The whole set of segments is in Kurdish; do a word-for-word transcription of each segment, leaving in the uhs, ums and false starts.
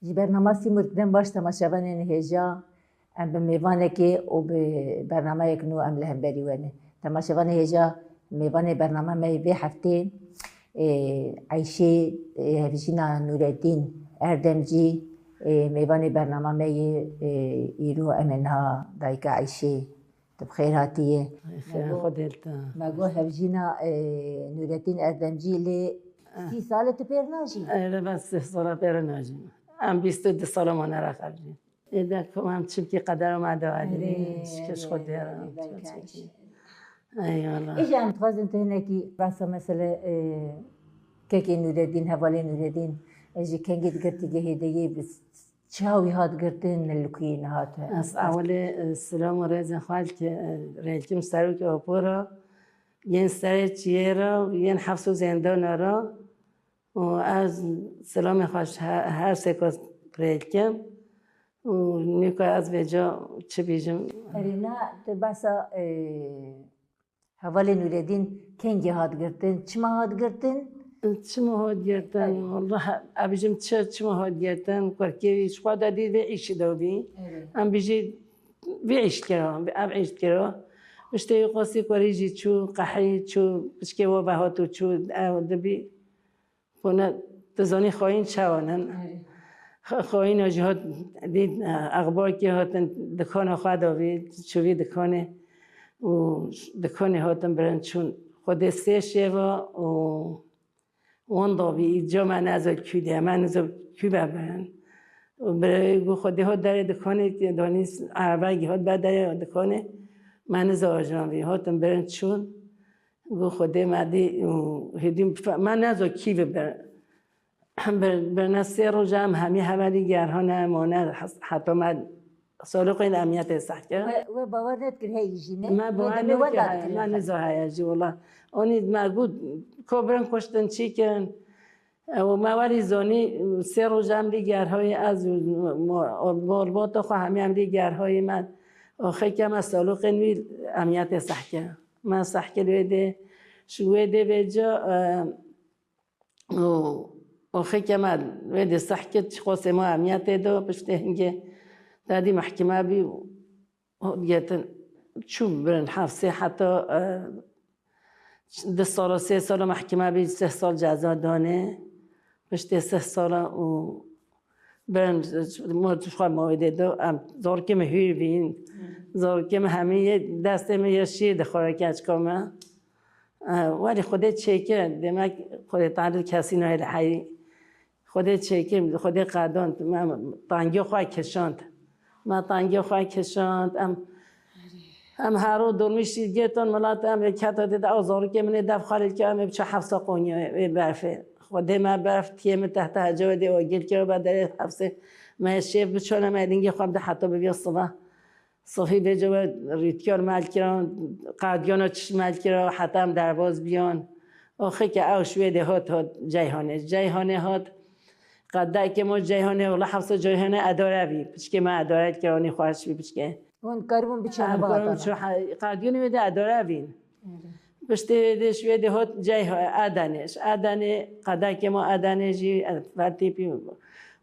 Ji bernama Sîmurg dem baş temaşevanên hêja, em bi mêvanekê û bi bernameyek nû em li hemberî we ne. Temaşevanê hêja, mêvanê bernama me yê vê heftê, ê, Eyşê, ê, hevjîna Nûreddîn Erdemcî, ê, mêvanê bernama me yê, ê, îro em ê niha dayika Eyşê. Tu bi xêr hatiye. Ay, xêra Xwedê li te. Me got hevjîna, e, Nûreddîn Erdemcî lê Ah. sî sal e tu pêr najî. Erê, bes sî sal e pêr najî. Em bîst û du sala mane re xercî. Ê de ku em çimkî qedera me de Erê, adî. Şikir erê, Xwedê re. erê, belkî Eyşê. Eyvallah. Îja em dixwazin tu hinekî behsa mesele, e, kekê Nûreddîn, hevalê Nûreddîn, e, ji kengî digirtî gehê de yê bi Çawa wî hat girtin, li ku yî nehate? Ez ewilê, e, silam û rêzên xwe li ke-, e, rêlkim serokê opora, yên serê çiyê re, yên hefs û zêndana re û ez silamê xwe ji he-, her sêko rêlkim û nîka ez vêca çi bîjim. Erê, na, tu behsa, e, Hevalê Nûreddîn kengî hat girtin? Çima hat girtin? Çima hat girtin? Evet. Wallah, ez bijim çi, çima hat girtin? Kurkê wî ji xwe de dî vê îşî de bî. Evet. Em bijî vê îş kira, ev îş kira. Piştê wî qasî kurî jî çû, qehî çû, piçkê we ve hat û çû, ew dibî. Hûn dizanî xayîn çawan in? Erê. Xa-, xayîna jî hat dît, e, exbarkê hatin dikana xwe davî, çûvî dikanê û dikanê hatin birin çûn. Xwedê sê şeva û wan davî, îca me neza kû de, me neza kû be birin. Û birayê got, Xwedê hat derê dikanê, danî erebegî hat ber derê dikanê, me neza ajan vî. Hatin birin çûn. Got, Xwedê me dî û hêdî fe-, me neza kî ve bir. Bir, birine sê roj em hemî hevalî gerhane mane hes-, heta me saloqên emniyetê seh kir. We, we bawer nedikir heyî jî ne? Me We bawer demê we nedikir, dadikir heye, me neza heye jî wela. Onî me got, ko birin kuştin çî kirin? E, û me werî zanî, sê roj em dî gerhayî ez û mo-, mo-, morbata xwe hemî em dî gerhayî me. Axirke me saloqên wî emniyetê seh kir. Me seh kir wê dê, ji wê dê vêca, e, û, û xêke me wê dê seh kir, çiqasê me emniyetê de, piştê hingê dadî mehkeme bî û hot getin çû birin hefsê heta, e, du sala, sê sala mehkeme bî, sih sal ceza danê. Piştê sih sala û Birin, ma tu xwe mawê dê do, em zarokê me hûr bîn. Zarokê me hemî yê destê me yê şîr dixware keçika me. E, welî Xwedê çêkir, demek Xwedê Teala kesî nayê li heyî. Xwedê çêkir, Xwedê qedand, me tangiya xwe kişand. Me tangiya xwe kişand, em Em her ro dolmîşî girtin milet, em ê kete dê de ew zarokê min ê dev xwe lê dike, em ê biçe hefsa Qonyayê, wê berfê. Xwedê me berf tiyê min tehta hecewê dê û gil kiro be derê hefsê. Me şêv biçone, me lingê xwe bide heta bibiya sibe. Sifî vêce we rîtkar mel kiro, qadiyana çiş mel kiro, heta em derbaz biyan. Oxê ke ew şwê dê hot, hot Ceyhanê. Ceyhanê hot, qedekê mo Ceyhanê, wela hefsa Ceyhanê edare bî. Piçkê me edare dike, onî xweş bî piçkê. Hûn karibûn biçin Em va kurim hatan. Çû he-, qadiyonê wê de edare bîn. Piştê wê de ji wê de hot cey Edenê. Ji Edenê, qedekê ma Edenê jî, e, Fatîpî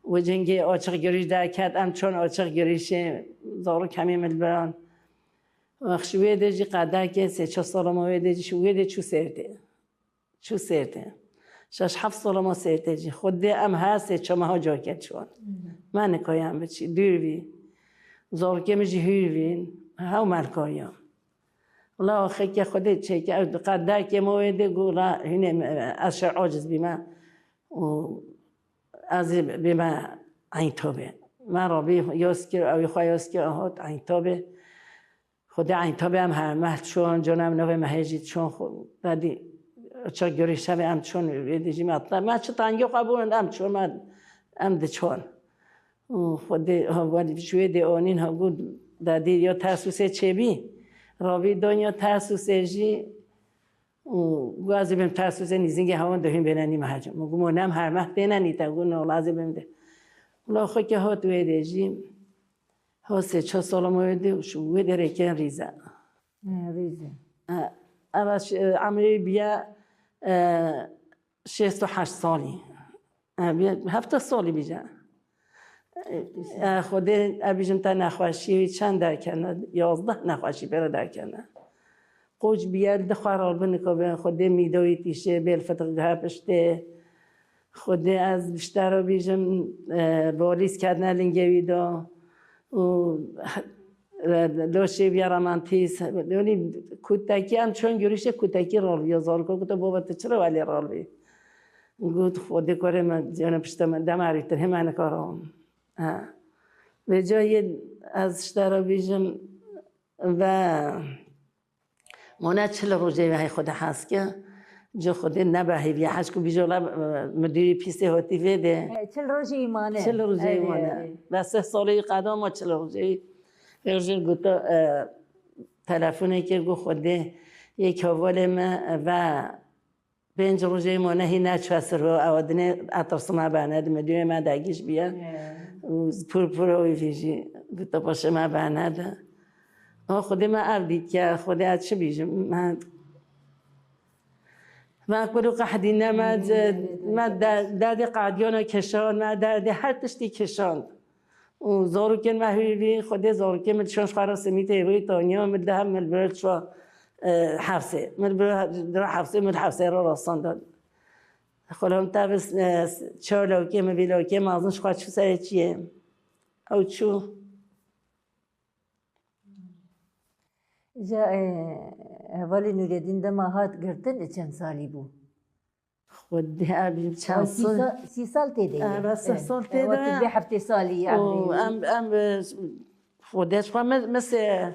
û cingê açiq girîş derket. Em çon açiq girîşê, zarok hemî min li biran. Wext ji wê de jî qedekê sê çar sala ma wê de jî, ji wê de çû Sêrtê. Çû Sêrtê. Şeş heft sala ma Sêrtê jî. Xwedê em her sê çar meha carke çûn. Me nikariyan biçî. Dûr bî. Zarokê min jî hûr bîn. Hew me nikariyan. Wela axirke Xwedê çêke. Ew diqe derkê ma wê dê got, wela hûnê me, ez şer aciz bîme û ez ê bîme Eynîtobê. Me rabî yaz kir, ew ê xwe yaz kir, hot Eynîtobê. Xwedê Eynîtobê em her meh çûn, cona em navê mehê jî çûn, xwe, dadî çi girî şevê em çûn, wê dijî me, me çi tengê xwe bûn, em çûn, me, em diçûn. Û Xwedê, ha, welî ji wê dê anîn, ha, got, dadî ya Tersûsê çêbî, rabî don ya Tersûsê jî, û got, ez ê bêm Tersûsê nîzingê hewan dihîn bêne nî mehecim. Min got, mo nem her meh têne nî te, got, no, wela ez ê bêm dê. Wela xwe ke hat wê dê jî, Ha sê çar sala ma wê dê û ji wê derê kirin Rîze. He, Rîze. E, eva ş-, e, emrê wî biye, e, şêst û heşt salî. E, biye heftê salî bîje. E, Xwedê, e, bijim te nexweşî çend derkene, yazdeh nexweşî pê re derkene. Qoç bîye, di xwe ralbin nikabin, Xwedê mîdoyî tîşê, bêl fitik gihe piştê. Xwedê ez bi ji te re bijim, e, valîz ketine lingê wî de û, e, laşê wî remantîs. Yanî kutekî em çûn girişê kutekî ralviya, zarokê gote, "Baba, tu çira welê ralvî?" Got, "Xwedê kurê me, ciyana pişta me, dema rîtir hê me nikare." Ha. Vêca yê ez ji te re bijim ve mane çil rojê ve hey Xwedê hez ke, ci Xwedê nebe hêviya hez ku bîjo la, e, müdürî pîsê hotî vê de. He, çil rojê wî mane. Çil rojê wî mane. Ve sih salê wî qedama çil rojê wî. Vê rojê goto, e, telefonê kir, got, "Xwedê yek hevalê me ve pênc rojê mane hî neçû sir û ew dinê etirsi me bene, di müdürê me degîş biye." He. Û pur pur wî vî jî goto, "Paşê me bene de." O Xwedê me ev dît ke, Xwedê ez çi bîjim? Me, me kulu qehdîne me, me de-, derdê qadiyana kişand, me derdê her tiştî kişand. Û zarokên me hûrî, Xwedê zarokên min şaş xwe re simîtê hêvî taniya, min de hem min li vir çû, e, hefsê. Min li vir, li hefsê, min hefsê re rasan da. Xulam te bi, e, çar lawkê min, vî lawkê mezin ji xwe çû serê çiyê. Ew çû. Îca, e, hevalê Nûredîn dema hat girtin, çend salî bû? Xwedê, em çend sal? Sî sal, sî sal tê de ye. Eve sih sal tê de ye. Wekî bê heftê salî ye. Û em, em, e, Xwedê ji xwe me, me sê,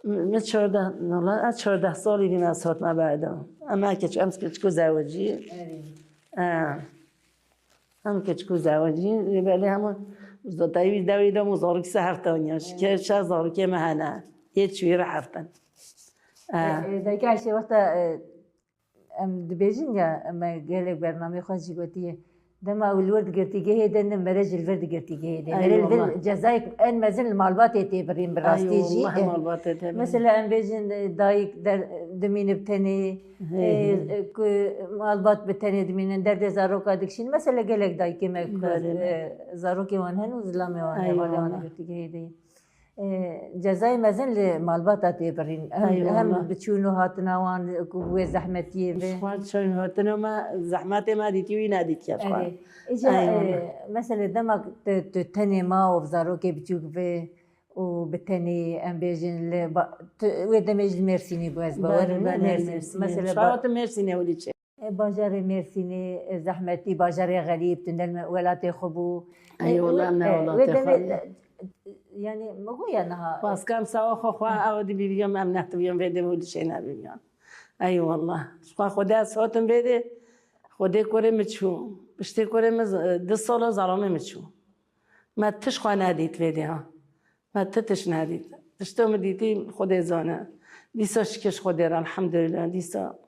me çardeh, wala, ez çardeh salî bî me ez hatime berda. Em eke çi, em keçiko zewicî. Erê. E, em keçiko zewicî, belê hemû zotayî wî dewî de mû zarokî se heft aniya. Ji ke şeş zarokê me hene. Yê çûyî re heft in. E, e, dayika Ayşe wexta, e, Em dibêjin ya, me gelek bernameyê xwe jî gotiye, dema ew li wir di girtîgehê de ne, mere jî li vir di girtîgehê de. Ey Mere li vir wallah. Cezayek en mezin li malbatê tê birîn bi Ey rastî jî. Wallah, Eh, malbatê tê birîn. Mesela em bêjin, eh, dayik der, dimîne bi tenê, Hey, eh, hey. eh, ku malbat bi tenê dimînin, derdê zaroka dikişîn. Mesela gelek dayikê me ku, Belê, belê. eh, zarokê wan hene û zilamê wan Ey hene, wan wallah. girtîgehê de. E, cezayê mezin li malbata tê birîn. Hem, Ey hem wallah. bi çûn û hatina wan ku wê zehmetiyê Ji be. xwe çûn hatina me, zehmetê me dîtî wî nedîtiye ji xwe. Erê. Îca, Ey e, wallah. Mesela dema tu, tu tenê ma û zarokê biçûk be û bi tenê em bêjin li ba-, tu, wê demê ji Mêrsînê bû ez bawer Belê, im, belê, Mêrsîn. Mêrsînê. Mesela Ji xwe ba-, hatim Mêrsînê ewlî çê. E, bajarê Mêrsînê, e, zehmetî, bajarê xerîb, tu ne li me-, welatê xwe bû. Ey, E, wallah, em ne e, welatê wê demê, xwe ne. e, yani, mi got ya niha. Xwaz kam sawa xwe xwe, ew dî bîviyan, em nehtiviyan vê demê û dişê nebîviyan. Ey, wallah. Ji xwe Xwedê ez hatim vê dê, Xwedê kurê min çû. Piştê kurê min z-, du sala zalamê min çû. Me tişt xwe nedît vê dê ha. Me ti tişt nedît. Tişta min dîtî Xwedê zane. Dîsa şikir ji Xwedê re, elhamdulillah. Dîsa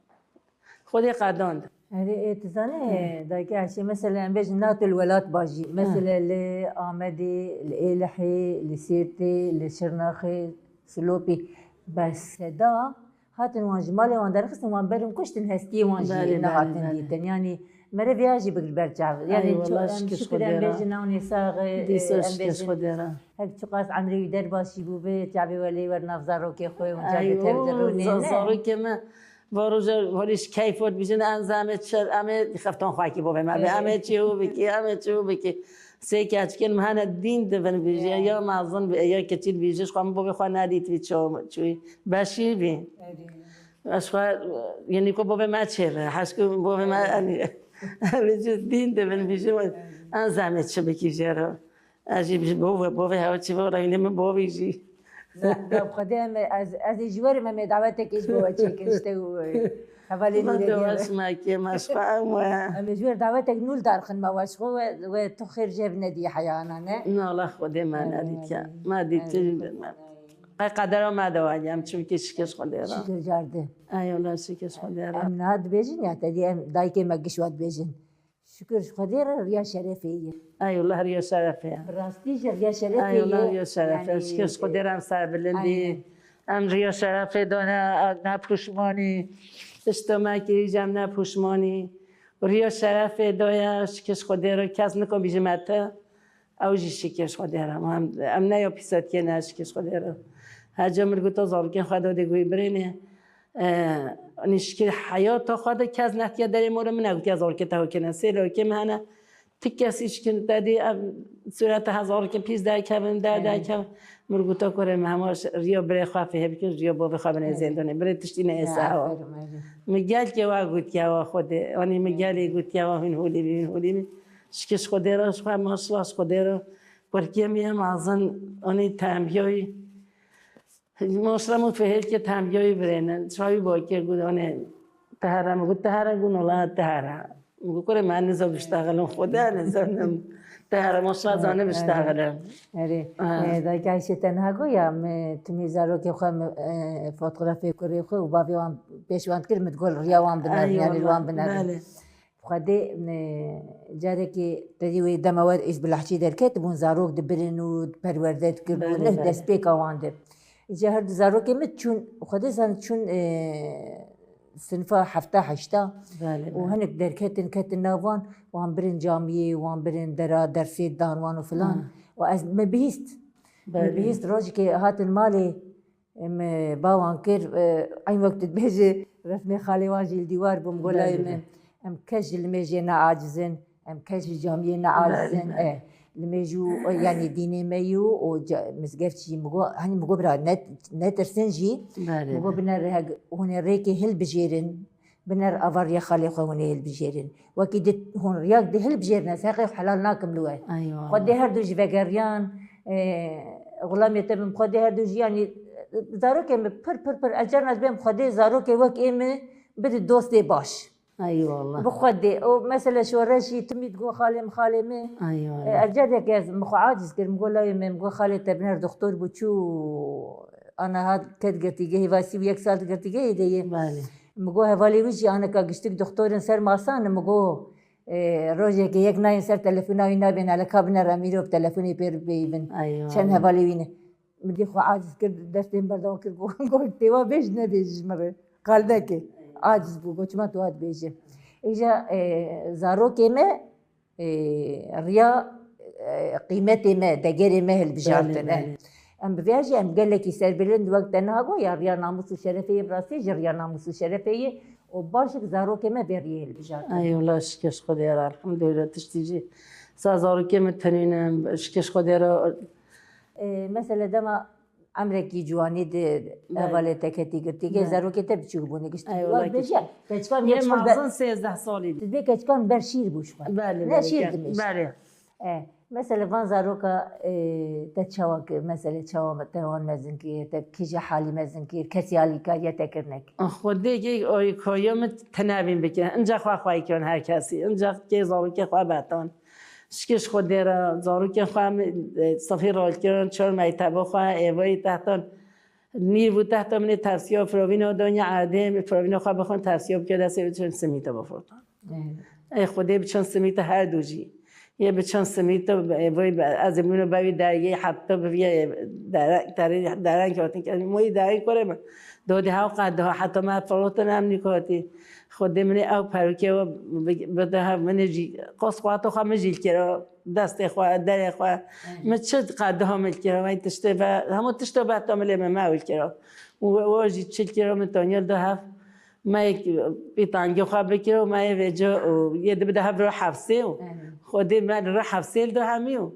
Xwedê qedand. Erê, ê, tu zanî, Hı. dayikê Ayşê, mesela em bêjin nato li welat bajî. Hı. Mesela li Amedê, li Êlihê, li Sêrtê, li Şirnexê, Silopî. Bes seda hatin wan ji malê wan derxistin, wan berin kuştin, hestiyê wan jî Belê, nehatin belê, belê. dîtin. Yani mere vêya jî bigir ber çav. Yani Ay, ço-, wallah, em şikir şikir em Xwedê re. bêjin ewnê sax, e, Dîsa em şikir bêjin Xwedê re. her çiqas emrê wî derbasî bûbe, çavê welê wer nav zarokê xwe û Ay, çavê tev o, dirûnê za-, ne. zarokê me, va roja holî ji keyf ot bijin, em zemê çi, em ê xeftan xwekî bovê me be, Ê. em ê çi û bikî, em ê çi û bikî. Sê keçikên me hene dîn dibin bîje, Ê. ya mezin bî, ya keçî dibîje, ji xwe min bovê xwe nedît bî ço-, çûyî. Beşî bî. Erê. Ez xwe, yanî ku bovê me çêve, hez ku bovê me, Erê. yanî, em ê ji dîn dibin bîje, Erê. em zemê çi bikî jê re. Ez jî bi bo ve, bo ve hewe çi ve reyne min bo vî jî. Za-, za Xwedê em, ez, ez ê ji werim em ê dawetekê ji bo we çêkin, ji te û, e, hevalê Nûredîn re. Weş me kê, me ji xwe em we. Em ê ji wer dawetek nû li dar xin me weş xwe we, we tu xêr jê bi nedî heyana ne? Na, Allah Xwedê me Erê, nedît ya. erê. Me dît Erê. tu me. Qey qedera me de wa em çimkî şikir Xwedê re. Şikir cardê. Ay Allah şikir Xwedê re. Em niha dibêjin ya te dî em dayikê me giş wa dibêjin. Şikir ji Xwedê re riya şerefê ye. Ay Allah riya şerefê ye. Bi rastî jî riya şerefê Ay Allah ye. riya şerefê. Yani, Şikir ji Xwedê re em serbilind bî. Aynen. Em riya şerefê dane, ne pûşmanî. Tişta me kirî jî em ne pûşmanî. Riya şerefê daye, şikir ji Xwedê re kes nikon bîje me ti. Ew jî şikir ji Xwedê re. Em, em ne ya pîsatiyê ne şikir ji Xwedê re. Her ca min gota zarokên xwe de dê guhî birêne. E, Anî şikir heyata xwe de kes nehtiye derê mor e, min e gotiye zarokê te hokine. Sê lawikê min hene. Ti kesî şikir te dî ev sûrete hezarokê pîs derkevin, der derkevin. Min gota kurê min hema riya birê xwe fêhê bikin, riya bavê xwe binê zêndonê. Birê tiştî ne êse hewa. Min gelkê we gotiye wa Xwedê. Anî min gelê gotiye wa hûn holî bî, hûn holî bî. Şikir ji Xwedê re, ji xwe maşallah ji Xwedê re. Kurkê min ye mezin, anî tembiyoyî. Maşallah min fihêlkê tembiyoyî birêne. Çawî bakê got, anî tehere min got, tehere got, nola tehere. Min got, kurê min niza biştexilin, Xwedê nizanim. Tehere, maşallah zane biştexilin. Erê, e, dayka Ayşe te niha got ya, me timî zarokê xwe, me, e, fotografê kurê xwe û bavê wan pêş wan dikir, min digol riya wan binerin, yanî wan binerin. Xwedê, e, carekê te dî wê dema we êş bi lehçî derketibûn, zarok dibirin û perwerde dikirin û neh destpêka wan de. Îca her du zarokê min çûn, Xwedê zan çûn, e, sinifa hefta heşta û hinek derketin, ketin nav wan, wan birin camiyê, wan birin dera, dersê dan wan û filan. Û ez me bihîst. Me bihîst rojekê hatin malê, Em, e, ba wan kir, e, eyn wek tu dibêjî, resmê xalê wan jî li dîwar bû, min got, layê min, em kes ji limêjê ne aciz in, em kes ji camiyê ne aciz in. E, limêj û, e, yanî dînê me yû û ca-, mizgeft jî, min got, hanî min got, bira, ne, netirsin jî, min got, biner, hûn ê rêkê hilbijêrin, Biner ava riya xalê xwe hûn ê hilbijêrin. Wekî di hûn riyak di hilbijêrine, ez heqê xwe helal nakim li we. Xwedê her du jî vegeriyan, e, xulamê te bim, Xwedê her du jî, yanî, zarokê min pir, pir, pir, ez carna ez bêm Xwedê zarokê wek ê min bidi dostê baş. Eyvallah. Bi Xwedê. O mesele şoreş jî timî digo xalê min, xalê min. Eyvallah. E, ez careke ez min xwe aciz kir, min got layê min, min got xalê te biner doktor bû çû ana hat ket girtîgehê, vasî bû yek sal di girtîgehê de ye. Belê. Min got, hevalê wî jî aneka giştik doktor in ser masa ne, min got, e, rojekê yek nayên ser telefona wî nabên, hele ka binere mîrok telefonê pê re bêyî bin. Çend hevalê wî ne. Min dî xwe aciz kir, destê min berdewam kir, got, got, têwa bêj, nebêj ji min re. Qal neke. Aciz bû, got, çima tu hat bêje. Îja, e, zarokê me, e, riya, e, qîmetê me, degerê me hilbijartine. Belê, belê. Em bi vê jî em gelekî serbilind wek te niha got ya riya namûs û şerefê yê, bi rastî jî riya namûs û şerefê yê û başik zarokê me vê riyê hilbijartine. Eyvallah, şikir ji Xwedê re, elhamdulillah, tiştî jî. Sa zarokê min tenî ne, şikir ji Xwedê re. E, mesele dema Emrekî ciwanî di hevalê te ketî girtî, kê zarokê te biçûk bûne, giştî. Eyvallah, wek bêje, keçika min yê mezin sêzdeh salî bî. Tu dibê keçika min ber şîr bû ji xwe. Belê, ne şîr dimîş. Belê. E, mesela van zaroka, e, te çawa kir, mesela çawa te wan mezin kir, te kîje halî mezin kir, kesî alîkariya te kir nekir? Xwedê kê alîkariya min tenevîn bikir. Inca xwe xwey kirin her kesî. Inca kê zarokê xwe betan. Şikir ji Xwedê re, zarokên xwe em, e, sifî rol kirin, çar mekteba xwe, êvayî tehtan, nîv û tehta min ê tevsiya firovîna danya erdê, firovîna xwe bixwin, tevsiya bike destê biçin simîta bifrotan. Ê Xwedê biçin simîta her du jî. Yê biçin simîta, ê, vay be, ez ê bûne bevî dergê heta bivîye, e, dere-, terê-, dereng hatin. Moyî dereng kurê min. Dodê hew qediha heta me firotin em nîkatî. Xwedê min ê ew perûkê we bi-, bide hev, min ê jî qos xwata xwe min jî li kira, destê xwe, derê xwe. Min çi qediha min li kira, vay tiştê ve, hemû tişta behta min lê me, me ew li kira. Û we, we jî çi li kira min tanya da hev, me yek pîtangê xwe bikira û me yê vêca û yê dibide hev re hefsê û Xwedê me li re hefsê li da hemî û.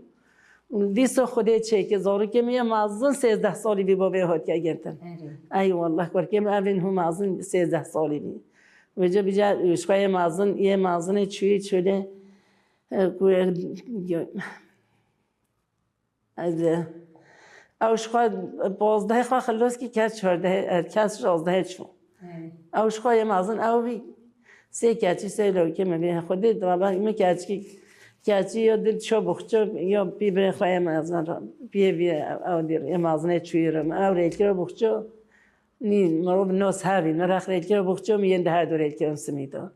Dîsa Xwedê çêke, zarokê min yê mezin sêzdeh salî bî, bavê hatiye girtin. Erê. Ey wallah, kurkê min evên hû mezin sêzdeh salî bî. Vêca bîca, ji xwe yê mezin, yê mezinê çûyî çolê, e, ku, e, ez, e, ew ji xwe pazdehê xwe xilos kî, kes çardehê, e, kes şazdehê çû. Erê. Ew ji xwe yê mezin ew bî. Sê keçî, sê lawikê min bî. Xwedê dirabe min keçikî, keçî ya din ço bixço, ya pî birê xwe yê mezin re. Piyê vî ew dî yê mezinê çûyî re. Ew rêlkiro bixço, nî mirov nos hevî. Min rex rêlkiro bixço, min yên di her du rêlkirin simîta.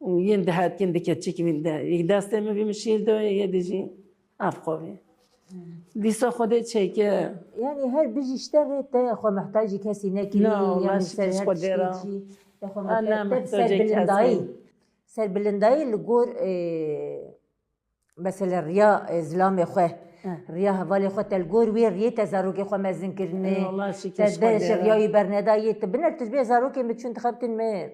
Û yên di her kin di keçikî min de. Yek destê min bî min şîl do, yê di jî ev xwe bî. Dîsa Xwedê çêke. Yanî her bijî ji te rê te xwe mehtacî kesî nekirî, yanî ser her tiştekî jî te xwe mehtacî, te bi serbilindayî, serbilindayî li gor, e, Mesela riya, e, zilamê xwe, riya hevalê xwe te li gor wê riyê te zarokê xwe mezin kirine, Ey, wallah, şikir te ji de Xwedê ji re. Riya wî bernedayê, tu biner tu ji bê zarokê min çûn dixebtin me, Ey,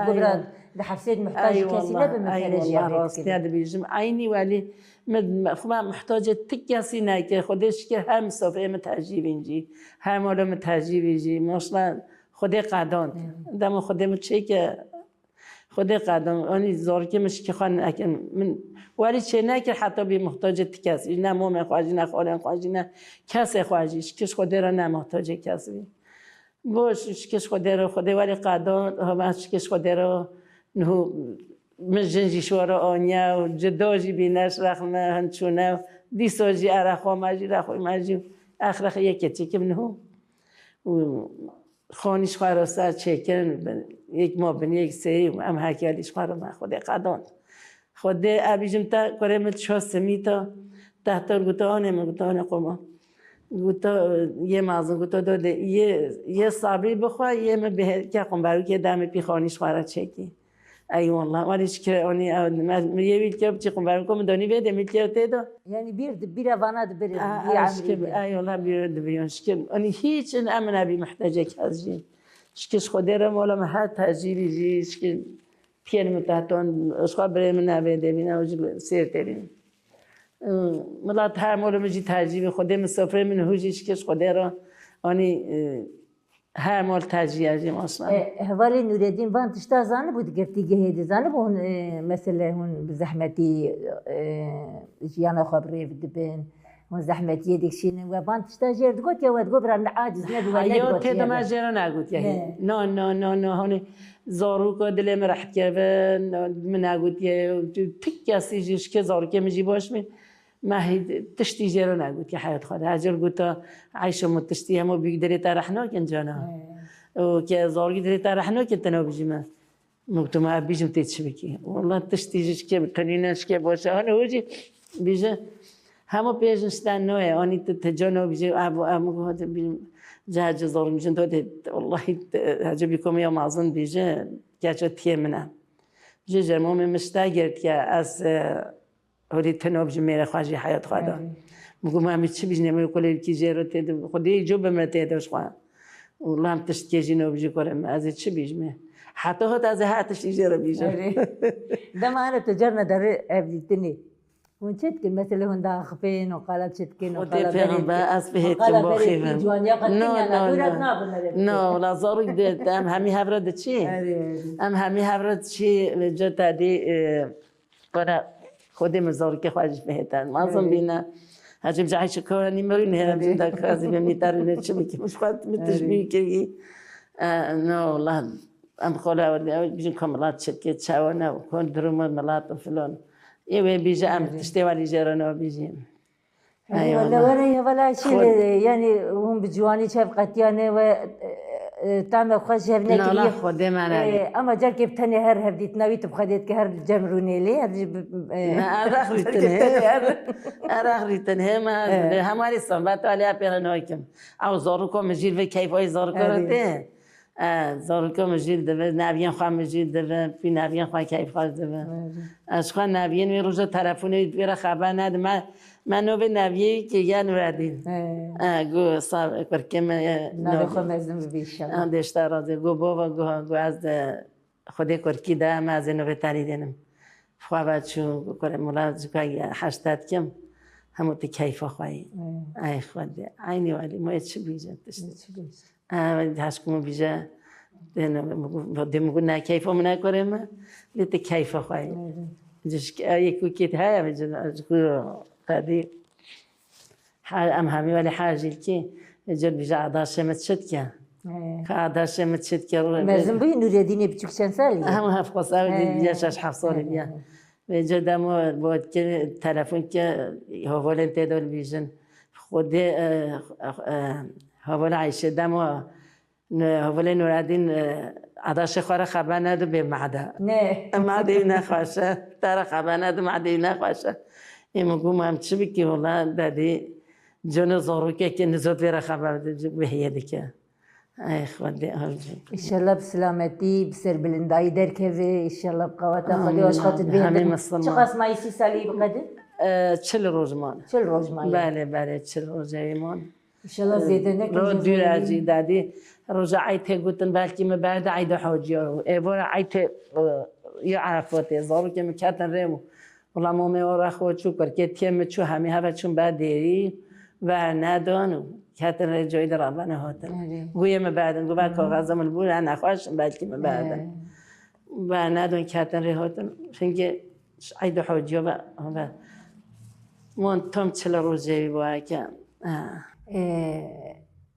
bibran wal-, di hefsê de muhtaj ey, kesî wallah, nebin, min ey, pere jî wallah, rê rastiya dikirin. Dibêjim. Eynî welî min, min, xwe me muhtacê ti kesî nekir. Xwedê şikir her misafirê min tecî vîn jî. Her mala min tecî vîn jî. Maşallah, Xwedê qedand. Ey. Dema Xwedê min çêke, Xwedê qedand, anî zarokê min şikê xwe nekin. Min werî çê nekir heta bî muhtacê ti kes. Ne momê xwe jî, ne xalên xwe jî, ne kesê xwe jî. Şikir ji Xwedê re ne muhtacê kes bî. Bo şikir ji Xwedê re, Xwedê werî qedand, hema şikir ji Xwedê re niho min jin jî ji xwe re aniye û cida jî bîne ji rex me hin çûne. Dîsa jî erexwa me jî, rexwê me jî, ex rex yekê çêkim niho. Û xanî ji xwe re ser çêkirin, yek ma binê yek serî û em herkê alî ji xwe re me Xwedê qedand. Xwedê, ez bêjim te, kurê min ço simîta, tehta goto, anê min goto, anê qoma. Goto, yê mezin goto, do de, yê, yê sabrî bixwe, yê min bihê, ke qumbarûkê demê pî xanî ji xwe re çêkî. Ey wallah, walî şikir, onî, ew, me, me yê wî dikir, biçî qumbarûko min donî vê de, milkê tê de. Yanî bîr di, bîra vana dibirin, Aa, vî aa, emrî şikir, de. Ey wallah, bîr dibiyon, şikir. Onî hiç in em nebî muhtecê kes jî. Şikir ji Xwedê re mola min her tecî bî jî, şikir piyên min tehton, ji xwe birê min nevê de bîne, ew jî sêr tê bîn. Milat her mola min jî tecî bî, Xwedê min sofrê min hû jî şikir ji Xwedê re. Onî, e, Her mal tercî ya jî masna. E, hevalê Nûredîn van tişta zanibû di girtîgehê de, zanibû hûn, e, mesele hûn bi zehmetî, e, jiyana xwe bi rêv dibin, hûn zehmetiyê dikişînin, we van tişta jê re digot ya we digot bira ne aciz ne bi we Heya nedibot tê de ya me be. Jê re negotiye. Ne. No, no, no, no, honî zaroka dilê min rehet kevin, min negotiye, tu, tu kesî jî şikê zarokê min jî baş bî. Me hî tiştî jê re negotiye heyat xwe de. Her car gota Eyşo min tiştî hemû bîk dilê te reh nakin cana. He. Û ke zarokî dilê te reh nakin te nabijî me. Min goto me ev bijim tê çi bikî. Wela tiştî ji şikê tenî ne şikê baş e. Hani hû jî bîje hemû pêjin şten noye. Anî tu te cana bijî ev, ev, min gote bijim. Ji her ci zarokî jin dodê, wellahî, hecî bî komê ya mezin bîje, keça tiyê min e. Ji jermomê min şte girtiye, ez, e, Holî tu nabijî mêrê xwe jî heyat xwe de. Erê. Min got, "Ma em ê çi bijîne, me kulê wekî jê re tê de, Xwedê îco bi me tê de ji xwe." Wela em tiştkê jî nabijî kurê min, ez ê çi bijîme? Heta hot ez ê her tiştî jê re bijim. Erê. Dema here tu carna derê hevdîtinê. Hûn çi dikin? Mesela hûn diaxivin û qala çi dikin û Xwedê qala pêxember, berê ez bihêtim qala berê baxîvim. Jwaniya qet No, kinga no, na dûret no. Nabin erê. No, wela zarok de, em hemî hev re diçî. Erê, erê. Em hemî hev re diçî, li cotadî, e, Bana Xwedê min zarokê xwe jî bihêtin. Mazin Erê. Bîne. Hecî bi cahî şikora nî mirî nê Erê. Hecî da kazî min nî tarî ne çi bikim. Ji xwe min Erê. Tişt bî kirî. E, no, wela em xola werdî, ew bijin ku milat çirkê çawa ne, ku duruma milat û filan. Ê wê bîje em Erê. Tiştê welî jê re nabîjîn. Ey Wele wele. Were hevala şey Xwe- yani hûn bi ciwanî çev qetiyane we, e, e, tame xwe ji hev Nala nekiriye. Xwedê me nayê. E, ama carkê bi tenê her hevdîtina wî tu bi xwe dêt ke her cem rûnê lê, her jî bi, e, Ne, ev exrîtin he. Her exrîtin he, me Evet. Hemarî sanbet alê pêre nakim. Ew zarûko min jî li vê keyfa wî zarûko re Evet. tê. E, zarûko min jî li dibe, neviyên xwe min jî li dibe, pî neviyên xwe keyf xwe dibe. Evet. Ez xwe neviyên wî roja telefonê wî divê re xeber nedim. Me, me novê neviyê wî kiriye Nuredîn. Evet. E, gu sa kurkê min, e, Navê xwe novê. Mezin bibî inşallah. Em dê işte razê. Gu bava, gu, gu ez de Xwedê kurkî de, em ez ê novê terî dênim. Xwe ve çû, gu kurê mula, zika heştet kim. Hemû tu keyfa xwe yî. Evet. Ay Xwedê. Eynî welî, moyê çi bîje tişt. Çi bîje. Ew, hej ku min bîje, dê min got, dê min got, ne keyfa min ne kurê min, lê tu keyfa xwe yî. Erê. Cişk, ew yek û kêt heye, ji, ji ku qedî, ha, em hemî welê ha jîlkî, cil bîje adaşê min çi dike. He. Ka adaşê min çi dike, ro-, Mezin bûyî Nûredînê biçûk çend salî ye? Em hevxwesa He. Bîje şeş heft salî He, bîye. he, he. Vêca dema bo ke telefon ke, hevalên tê de bîjin. Xwedê, e, e, hevala Eyşe dema, ne, hevalê Nuredîn, e, adaşê xwe re xeber nedi bê made. Ne. Madê wî nexweş e. Te re xeber nedi, madê wî nexweş e. Ê min got, "Ma em çi bikî wela dedî, cone zarokekê nizot vê re xeber bide, bihîye dike." Ey Xwedê, amin. Înşallah bi silametî, bi serbilindayî derkeve, înşallah bi qeweta Xwedê Amin, aşqat amin. Bê Hemî din. Misilman. Çiqas mayî sî salî bi qedin? E, çil roj man. Çil roj man. Belê, belê, çil roj ew man. İnşallah zêde nekin. Ro dûr ez jî dadî. Roja eyd tê gotin, belkî min berde eyda hocî. Êvora eyd tê, e, ya Erefatê, zarokê min ketin rê û wela mamê ora xwe çû kir, kê tiyê min çû, hemî heve çûn ber dêrî, ver nedon û ketin rê coyî de rabane hatin. Erê. Guyê min berdin, gu ver kaxeza min bû, ne nexweş, belkî min berdin. Erê. Ver nedon ketin rê hatin. Çimkî Ji eyda hocîya ve, ve. Wan tam çil rojê wî wayeke. Ha. Ee,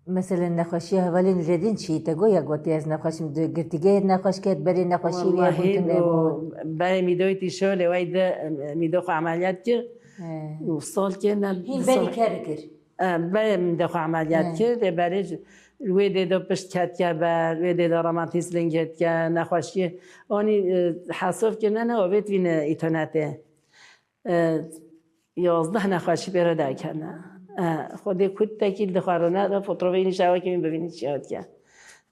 mesela nexweşiya hevalên Nûredîn çi te got, ya gotî ez nexweşim, di girtîgehê nexweş ket, berê nexweşî wî hebûn tune bû. Berê mîdoyî tîşo lê wey de, e, mîdo xwe emeliyat kir. He. Û sal kir, ne, hîn berî ker kir. E, berê min de xwe emeliyat kir, lê berê ji, wê dê de pişt ketke ber, wê dê de romatîs ling girtke, nexweşiyê. Anî, e, hesab kirine ne, avêt vîne înternetê. E, yazdeh nexweşî pê re derketine. E, Xwedê kut tekî li dixwarine de fotoğrafê înî şewekê min bibînî çi hatike.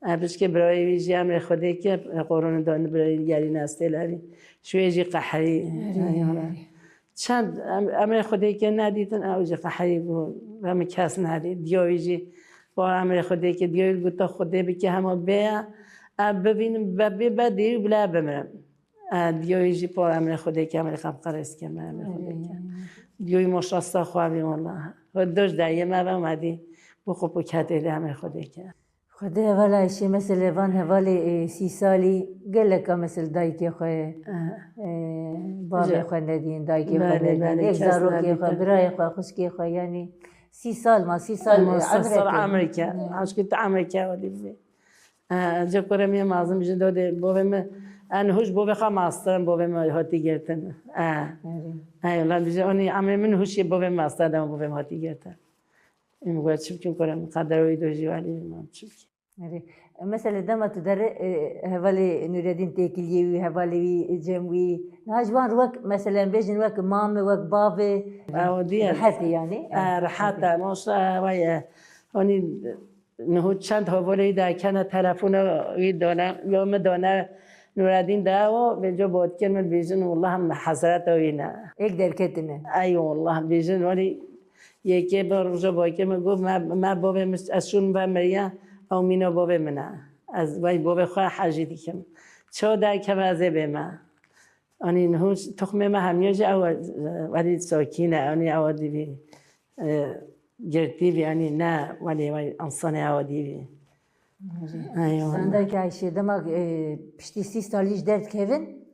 E, pişkê birayê wî jî emrê Xwedê ke, e, qoronî dan birayê gerî nestê lerî. Şûyê jî qeherî. Erê. Çend em-, emrê Xwedê ke nedîtin, ew jî qeherî bû, ve min kes nedît. Diya wî jî, par emrê Xwedê ke, diya wî gota Xwedê bike hema bê, em bibînin, be, bê, be, dêrî bila bimirim. E, diya wî jî par emrê Xwedê ke, emrê xem qerêz ke, me emrê Xwedê ke. Diya wî moşasta xwe bî wela. Xwe doj deriyê me ve, me dî, bû qopû ketê de emrê Xwedê ke. Xwedê hevala Ayşê, mesela van hevalê, e, sî salî geleka mesela dayikê xwe, e, bavê xwe nedîn, dayikê xwe nedîn, yek zarokê xwe, birayê xwe, xwişkê xwe, yanî sî sal ma, sî sal, e, emreke. Sî sal emreke. Aşkî tu emreke wadî bivê. E, ce kurê min mezin bijî dodê bovê min, en huş bovê xwe mastirin, bovê min hatî girtin. E. Erê. Ey, lan bijî onî emrê min huşê bovê min mastir de bovê min hatî girtin. Em got çi bikin, kurê min qedera wî dojî welî, em çi bikin. Erê. Mesela dema tu derê, e, hevalê Nûredîn têkiliyê wî, hevalê wî, cem wî. Niha ji wan re wek, mesela em bêjin wek mamê, wek bavê. Ew diye. Rehet e yanî. E, rehet e. Maşallah, vay, e, honî niho çend hevalê wî derkene telefona wî dane, ya min dane Nûredîn de o, vêca botkin min bêjin, wallah em hesreta wî ne. Êk derketine. Ey wallah, bêjin, wanî Yekê bi roja bakê min got, me, me bavê min, ez şûn ve miriye, ew mîna bavê min e. Ez vay bavê xwe hejî dikim. Çawa derkeve ez ê bême. Anî niho tuxmê me hemiya jî ew, welî sakîn e, anî ew dîvî, e, girtî vî, anî ne, welî vay insanê ew dîvî. Eyvallah. Sandayke Ayşê, dema, e, piştî sî salî ji derdikevin,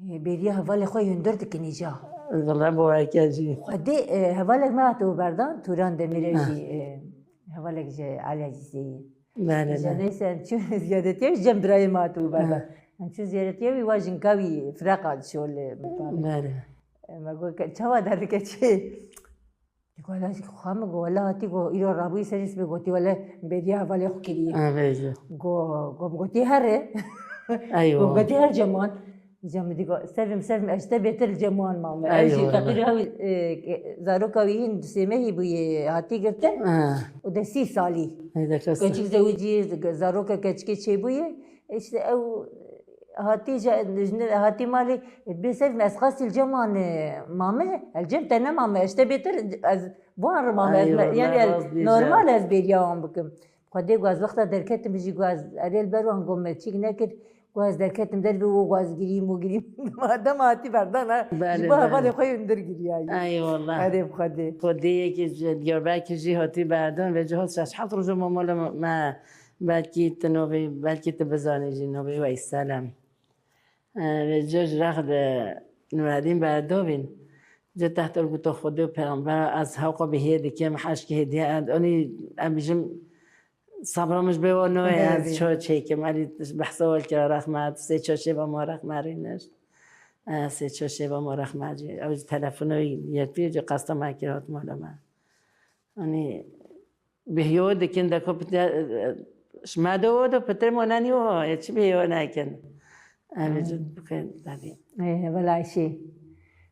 Ê, bêriya hevalê xwe yê hundir dikin îca. Wele baweke jî. Xwedê, e, hevalek me hatibû berdan, Turan Demîrê jî, e, hevalek ji Elî Ezîzê yî. Bele, bele. Neyse, em çûn ziyadetiya ji cem birayê me hatibû berdan. Em çûn ziyadetiya wî, wa jinka wî fireqa dişo li. Bele. E, me got, ke-, çawa derike çê? Dî ku wela jî xwe min got, wela hatî got, îro rabûyî serî sibê gotî, wele bêriya hevalê xwe kiriye. Got, got, gotî here. Eywa. Got, gotî her ceman. Cem dî got, sevim, sevim, ez te bêtir li ceman mame. Ew jî feqîr ew, e, zaroka wî hîn du sê mehî bûye, hatî girtin. Û de sî salî. Keçik zewicî, zaroka keçikê çêbûye. Îşte ew hatî je-, ji ne-, hatî malê, bê sev me, ez qasî li cem wan, e, mame, el cem te ne mame, ez te bêtir, ez van re mame, ez me-, yanî ez normal ez bêriya wan bikim. Xwedê ku ez wexta derketim jî ku ez erê li ber wan got me çîk nekir, ku ez derketim dervê û ku ez girîm û girîm. Dema hatî berdan ha, ji bo hevalê xwe yê hundir giriyayî. Ay wallah. Erê bi Xwedê. Xwedê yekê ji Diyarbekir jî hatî berdan ve cihaz şeş heft roj û mama li me Belkî tu navê, belkî tu bizanî jî navê Weysel e. E, vê cih ji rex de Nureddîn berdovîn. Cih tehtel guto Xwedê û Pêxember, ez hewqa bihê dikim, heşkê hêdiye, ez onî, em bijim, sabra min ji bê wa noye, ez ço çêkim, erî behsa we kira rexmet, sê ço şêva ma rexme rîniş. E, sê ço şêva ma rexme jî. Ew ji telefonê yekî jî qesta me kir hat mala me. Anî, Bêhyo dikin de ku pite, ji me de o de pitir mo nenî o, ê çi bêhyo nekin. Em ê cid bikin, tabii. Ê, heval Ayşê.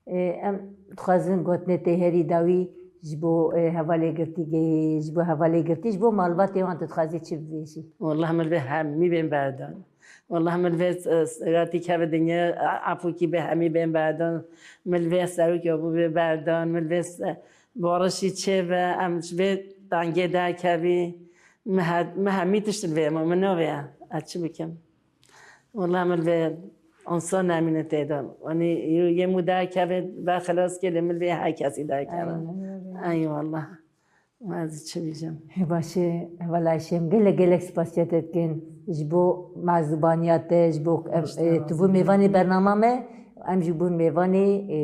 Ê, em dixwazin gotinê tê herî dawî ji bo, ê, hevalê girtî gehê, ji bo hevalê girtî, ji bo malbatê wan tu dixwazî çi bibêjî? Wallah min li vê hemî bên berdan. Wallah min vê, e, ratî keve dinya, e, efûkî bi hemî bên berdan. Min vê serokê bû bê berdan. Min vê se-, barişî çê ve, em ji vê dengê derkevî. Min he-, min hemî tişt vê, min navê, ez çi bikim? Wallah min vê onsa nemîne tê de. Wanî yê mû derkeve, ve xelas kê lê min vê her kesî derkeve. Aynen öyle. Ey wallah. Ez çi bêjim? Başê, wela Şêm, gelek, gelek spasiya te dikin ji bo mezûbaniya te, ji bo em, Baş e, tu bû sağ ol. Mêvanê bernama me, em jî bûn mêvanê, e,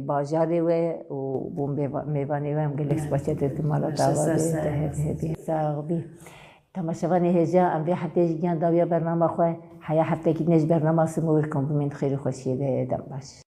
bajarê we û bûn mêva-, mêvanê we, em gelek spasiya te dikin mala te ava bê, te hep, hep, sağ bî. Temaşevanê hêja, em vê hefteyê jî giyan dawiya bernama xwe, heya heftekî din ji bernama Simor Komplimen xêr û xweşiyê de, dem baş.